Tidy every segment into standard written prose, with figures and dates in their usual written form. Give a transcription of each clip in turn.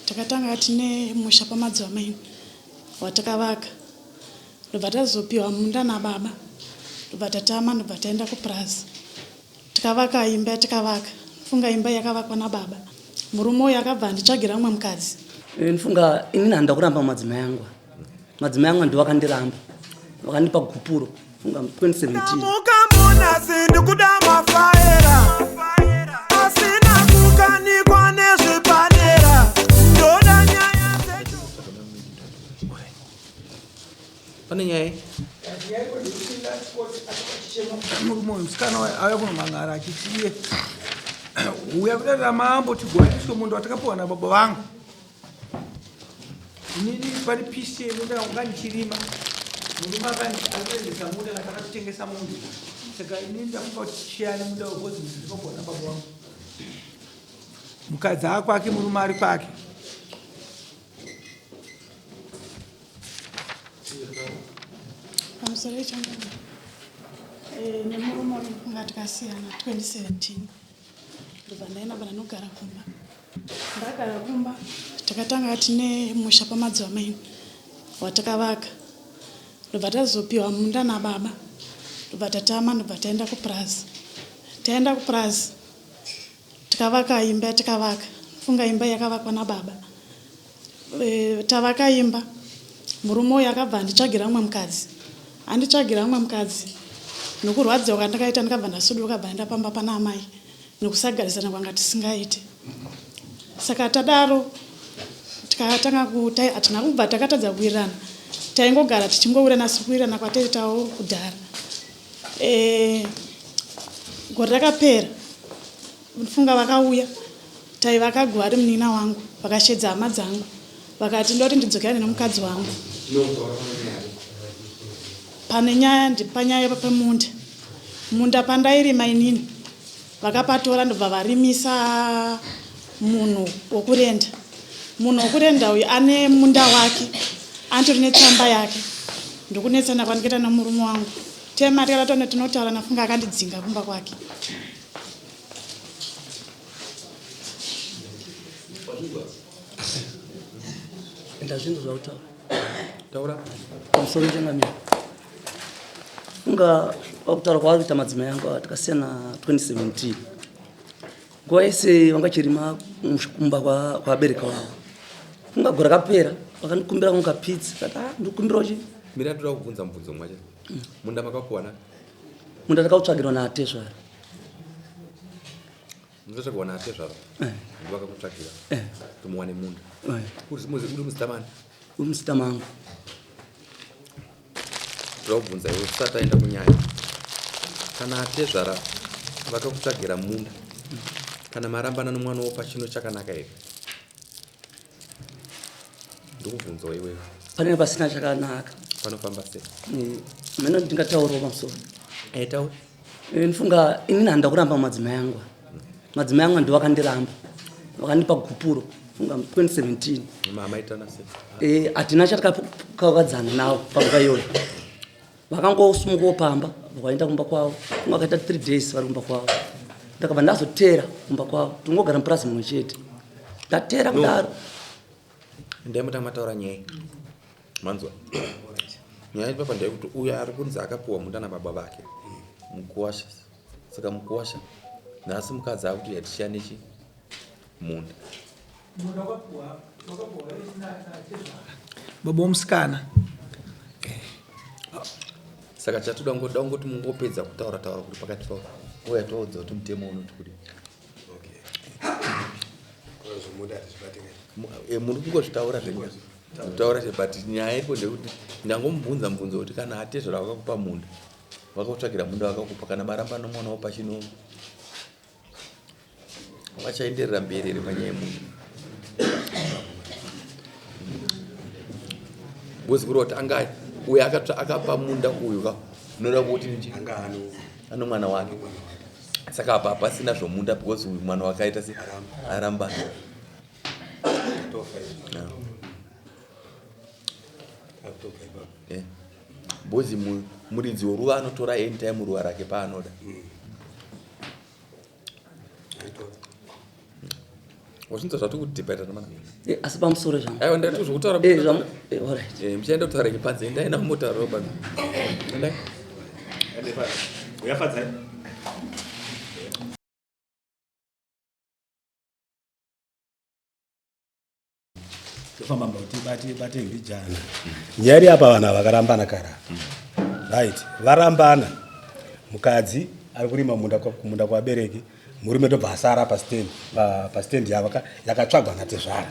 Takatanga tine musha paMadziva Main watakavaka ndobva tazopiwa munda nababa ndobva tatama ndobva taenda kupurazi tikavaka imba yatikavaka funga imba yakavakwa nababa murume uyu akabva anditsvagira mumwe mukadzi. Ndofunga inini handida kuramba madzimai angu madzimai angu ndiwo akandiramba vakandipa gupuro funga 2017. Ndamuka munasi ndikuda mafaera asina kukanikwa nezvepadera ndoda nyaya dzecho. Pane nyaya murume uyu musikana uyu auya kunomhan'ara achiti iye uya kudare ramambo tigoetiswe munda watakapiwa nababa vangu inini pane pisi yemunda wanga ndichirima murume akandiendesa munda kana takatotengesa munda saka inini ndafunga kuti tichiyane munda webhozi ndikapiwa nababa vangu mukadzi akwake murume ari kwake. Pamusoro yechangamire eh, nemurume uyu kunga tikasiyana 2017 ndobva ndaenda pandanogara kumba ndagara kumba takatanga tine musha pamadziva maini watakavaka ndobva tazopiwa munda nababa ndobva tatama ndobva taenda kupurazi taenda kupurazi tikavaka imba yatikavaka funga imba yakavakwa nababa e, tavaka imba murume uyu akabva anditsvagira mumwe mukadzi anditsvagira mumwe mukadzi nokurwadziwa kwandakaita ndikabva ndasuduka bva ndaenda pamba pana amai nokusagarisana kwanga tisingaite saka tadaro tikatanga hatina kubva takatadza kuwirirana taingogara tichingowirirana sekuwirirana kwataitawo kudhara e, gore rakapera Ndofunga vakauya taivaka guva remunin'ina wangu vakashedza hama dzangu vakati ndoda kuti ndidzokerane nemukadzi wangu. Pane nyaya ndipanyaya pemunda munda pandairima inini vakapatora ndobva varimisa munhu wokurenda munhu wokurenda uyu ane munda wake anitori netsamba yake ndokunetsana kwandikaita nemurume wangu tema tikada tinotaura nafunga akandidzinga kumba kwake. Ndazvinzwa zvautaura. Taura. Pamusoro changamire. Unga wakutaura kwaari kuita madzimai angu ava takasiyana 2017. Nguva yese vanga chirima kumba kwabereka wavo. Kunga gore rakapera vakandikumbira kunga pizza. Kati ah ndikumbira chi. Mira ndoda kubvunza mubvunzo mwacho. Munda makapuwa nani? Munda ndakautsvagirwa naatezvara. Munotsvagirwa naatezvara? Eh. Ndovakakutsvagira. Eh. Kuti muwane munda. Eh. Uri muzita mani? Uri muzita mangu. Ndoda kubvunza iwe usati aenda kunyaya. Kana atezvara vakakutsvagira munda, kana marambana nomwana wopa chino chakanaka here? Ndikubvunzawo iwewe. Panenge pasina chakanaka. Panofamba sei? Eh, mene ndingataurawo pamusoro. Eh, taura. Eh, ndifunga inini handida kuramba madzimai angu. Madzimai angu ndiwo akandiramba. Vakandipa gupuro funga 2017. Maitana sei? Eh, hatina chatakakakadzana nawo panguva iyoyo. Vakangosumukawo pamba vakaenda kumba kwavo. Funga vakaita 3 days vari kumba kwavo. Ndakabva ndazoteera kumba kwavo. Tingogara mupurazi mumwe chete. Ndateera kudaro. Endai mutanga mataura nyaya. Manzwa. Nyaya iri papa ndeyekuti uyo ari kunzi akapiwa munda nababa vake. Mukuwasha. Saka mukuwasha nhasi mukadzi akuti yatishane chi munda. Munda wakapiwa wakapiwa natezvara. Baba womusikana. Saka chatoda ngoda kungoti mungopedza kutaura taura kuri pakati pavo. Uya toudza kuti mutemo unoti kudii. Eh, muri kungozvitaura zvenyu kutaura che but nyaya iripo ndeyekuti ndangomubvunza mubvunzo wekuti kana atezvara vakakupa munda vakakutsvagira munda vakakupa kana maramba nomwana wo pachino vachaenderera mberi here panyaya yemunda because kureva kuti anga uyo akapa munda uyu ka unoda kuti ano mwana wake saka apa hapasina zvomunda because uyu mwana wakaita se aramba eh. because muridzi weruva anotora anytime ruva rake paanoda mm. Wazvinzwa zvati kudhibhaita namana. Eh, asi pamusoro zvangu. Aiwa ndati zvokutaura. Eh, zvamu. Eh, all right. Eh, muchaenda kutaura henyu panze. Endai navo motaurawo panze. Endai. Uyafadzai. Tofamba kuti bate bate mbijana. Nyaya iri apa vanhu vakarambana kara. Right, varambana. Mukadzi ari kurima munda kumunda kwabereki, murume ndobva asara pa stand, pa, pa stand yavaka yakatsvagwa natezvara.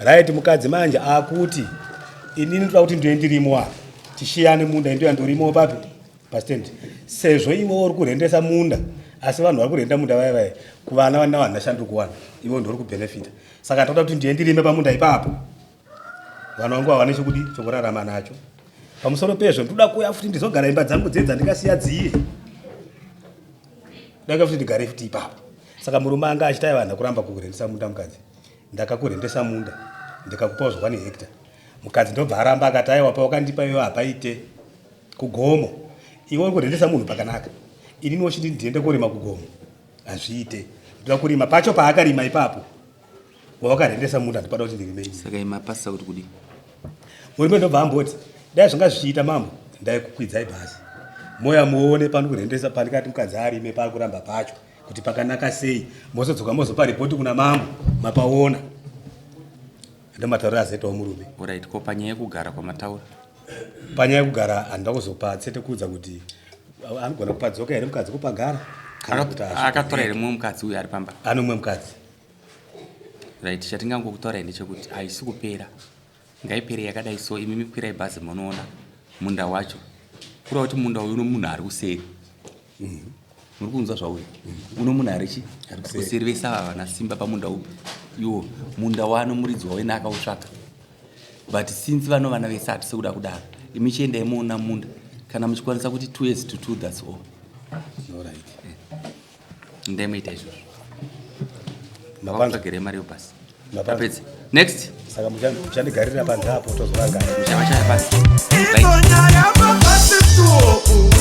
Right, mukadzi manje akuti inini ndoda kuti ndiye ndirimo apa. Tishiyane munda ndiyo yandorimo papi pastand sezvo iwe uri kurendesa munda asi vanhu vari kurenda munda vaya vaya kuvana vana vanhu vashandi kuwana iwe ndori kubenefita saka toda kuti ndiye ndirime pamunda ipapo vanhu vangu havane chokudi chokurarama nacho pamusoro pezvo ndoda kuuya futi ndizogara imba dzangu dziye dzandikasiya dziye danga futi ndigare futi ipapo saka murume anga achitai vanhu kuramba kukurendesa munda mukadzi ndakakurendesa munda ndikakupawo zvokwani hekta mukadzi ndobva aramba akati aiwa pawakandipa iwe hapaite kugomo iwe uri kurendesa munhu pakanaka inini wochiti ndiende korima kugomo hazviite ndoda kurima pacho paakarima ipapo wawakarendesa munda ndipada kuti ndirime ini saka imapasisa kuti kudii murume ndobva amboti dai zvanga zvichiita mambo ndaikukwidzai bhazi moya muone pano kurendesa pandikati mukadzi arime paari kuramba pacho kuti pakanaka sei mozodzoka mozopa ripoti kuna mambo mapaona ndomatauriro azoitawo murume Alright, ko panyaya yekugara kwamataura panyaya yekugara handida kuzopa tsete kuudza kuti anogona kupadzoka here mukadzi kupagara kana kuti hazvigoni. Akatora here mumwe mukadzi uyu ari pamba? Ane mumwe mukadzi. Right, chatingangokutaurai ndechekuti haisi kupera, ngaipere yakadai so. Imi mikwirai bhazi munoona munda wacho, kureva kuti munda uyu uno munhu ari kuseri. Muri kunzwa zvauya uno munhu ari chi kuseri, vese ava vana simba pamunda upi iwo munda wano muridzi wawena akautsvaka, but since vano vana vese hatisi kuda kudaro. Imi chiendai muona munda kana muchikwanisa kuti 2 years to 2, that's all. Alright. Ndai moita izvozvo. Mapanzwa. Vakutsvagirai mari yobhasi. Mapanzwa. Tapedza. Next. Saka muchandigarira panze apo tozorangana. Muchavachaya pasi. Right. Izo nyaya mabhasi stop.